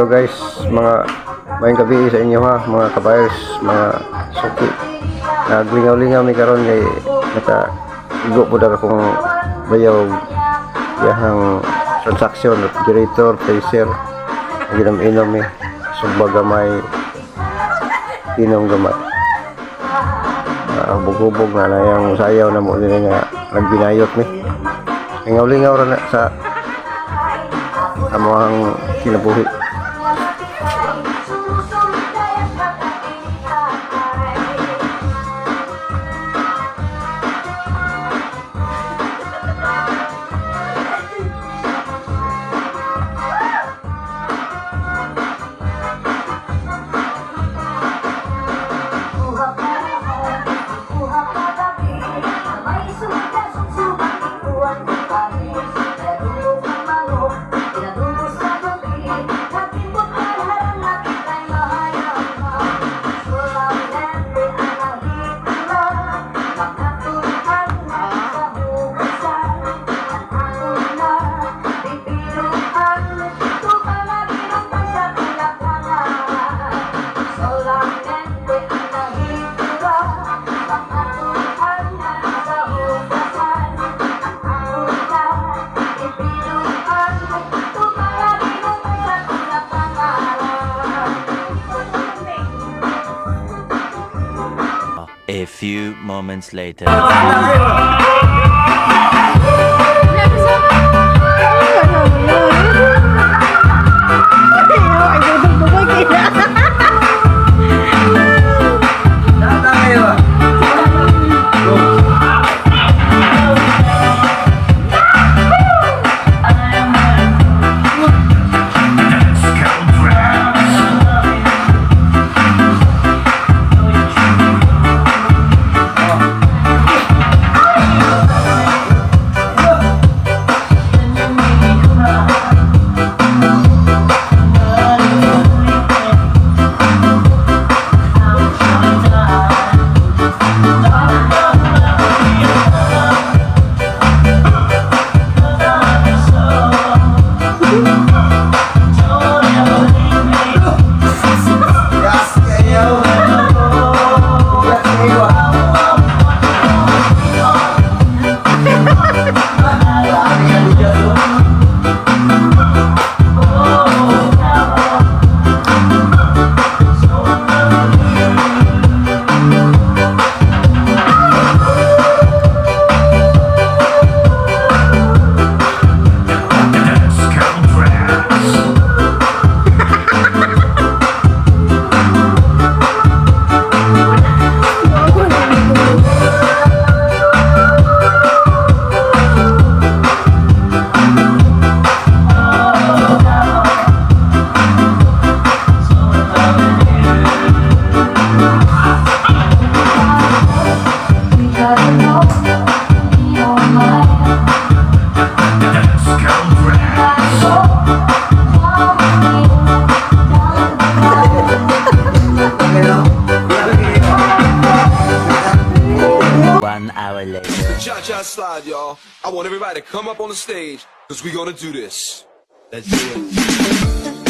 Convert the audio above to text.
Hello guys, mga maayong gabi sa inyo ha, mga kabayers, mga suki. Naglingaw-lingaw mi karon kay naka igo po akong bayaw iyahang transaction, refrigerator, freezer. Ginom-inom mi, sugba gamay, inom gamay. Hubog-hubog na na yung sayaw na mo nila nga nagbinayot mi. Lingaw-lingaw ra na sa among kinabuhi. A few moments later. 1 hour later. Cha cha slide, y'all. I want everybody to come up on the stage, 'cause we gonna do this. Let's do it.